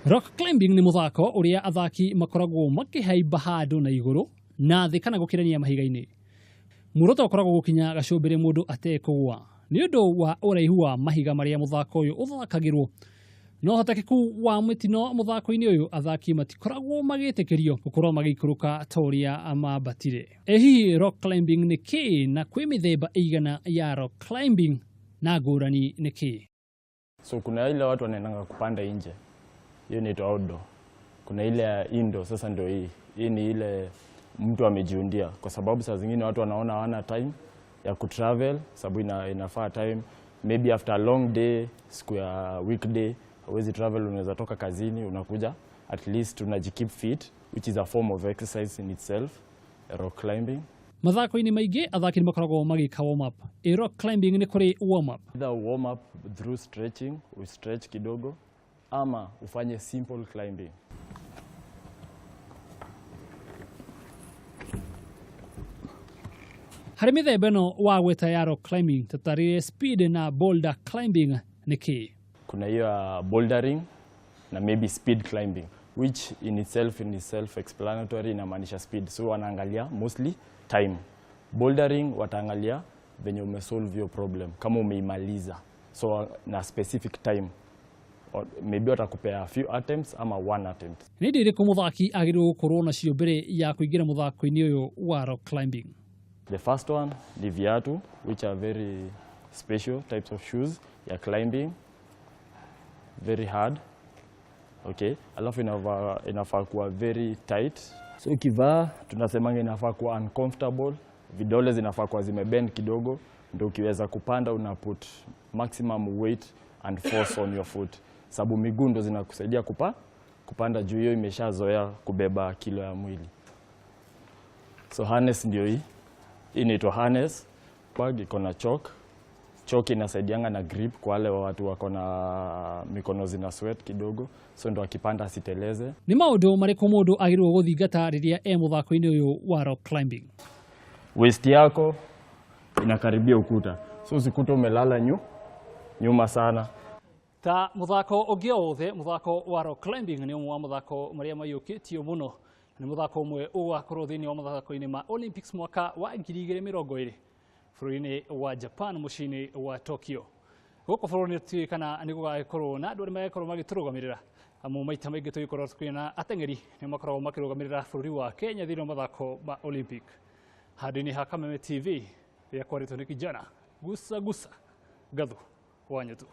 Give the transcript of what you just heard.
Rock climbing nĩ mũthako ũrĩa athaki makoragwo makĩhaimba handũ na igũrũ na thĩ kana gũkĩrania mahiga-inĩ. Muoroto ũkoragwo gũkinya gacũmbĩrĩ mũndũ atekũgũa. Nĩ ũndũ wa ũraihu wa mahiga marĩa mũthako ũyũ ũthakagĩrwo na ũhotekeku wa mĩtino mũthako-inĩ ũyũ, athaki matikoragwo magĩtĩkĩrio gũkorwo magĩikũrũka ta ũrĩa mambatire. Ĩ hihi rock climbing nĩ kĩĩ na kwĩ mĩthemba ĩigana ya rock climbing na ngũrani nĩ kĩĩ? So kuna ile watu wanaendanga kupanda nje, hiyo inaitwa outdoor. Kuna ile ya indoor, sasa ndio hii. Hii ni ile mtu amejiundia, kwa sababu saa zingine watu wanaona hawana time ya kutravel, sababu inafaa time maybe after a long day, siku ya weekday huwezi travel, unaweza toka kazini unakuja, at least unajikeep fit, which is a form of exercise in itself, rock climbing. Mathako-inĩ maingĩ athaki nĩ makoragwo magĩka warm up. Ĩ rock climbing nĩ kũrĩ warm up? Either warm up through stretching, stretch kidogo, ama ufanye simple climbing. Harĩ mĩthemba ĩno wagweta ya rock climbing, tũtarĩrie speed na boulder climbing nĩ kĩĩ? Kuna hiyo ya bouldering na maybe speed climbing, which in itself explanatory, inamaanisha speed, so wanaangalia mostly time. Bouldering wataangalia venye umesolve your problem, kama umeimaliza, so na specific time. Or maybe watakupea few attempts ama one attempt. Nĩ indo irĩkũ mũthaki agĩrĩirwo gũkorwo nacio mbere ya kũingĩra mũthako-inĩ ũyũ wa rock climbing? The first one ni viatu, which are very special types of shoes ya climbing, very hard. Okay, alafu inafaa kuwa very tight. So ukivaa, tunasemanga inafaa kuwa uncomfortable, vidole zinafaa kuwa zimebend kidogo, ndio ukiweza kupanda una put maximum weight and force on your foot, sababu miguu ndo zinakusaidia kupanda juu, hiyo imeshazoea kubeba kilo ya mwili. So harness ndio hii. Hii inaitwa harness. Bag iko na chalk. Chalk inasaidianga na grip kwa wale watu wako na mikono zina sweat kidogo, so ndo akipanda asiteleze. Nĩ maũndũ marĩkũ mũndũ agĩrĩirwo gũthingata rĩrĩa e mũthako-inĩ ũyũ wa rock climbing? Waist yako inakaribia ukuta, so usikute umelala nyuma sana. Ta mũthako ũngĩ o wothe, mũthako wa rock climbing nĩ ũmwe wa mathako marĩa maiyũkĩtio mũno. Nĩ mũthako ũmwe ũgakorwo thĩinĩ wa mathako-inĩ ma Olympics mwaka wa 2020 bũrũri-inĩ wa Japan, mũciĩ-inĩ wa Tokyo. Gũkũ bũrũri-inĩ tũtiũĩ kana nĩ gũgagĩkorwo na andũ arĩa magĩkorwo magĩtũrũgamĩrĩra, amu maita maingĩ tũgĩkorwo twĩna ateng'eri nĩ makoragwo makĩrũgamĩrĩra bũrũri wa Kenya thĩinĩ wa mathako ma Olympic. Handũ-inĩ ha Kameme TV, rĩrĩa kwarĩtwo nĩ kijana gusa gusa Gathu wa Nyutu.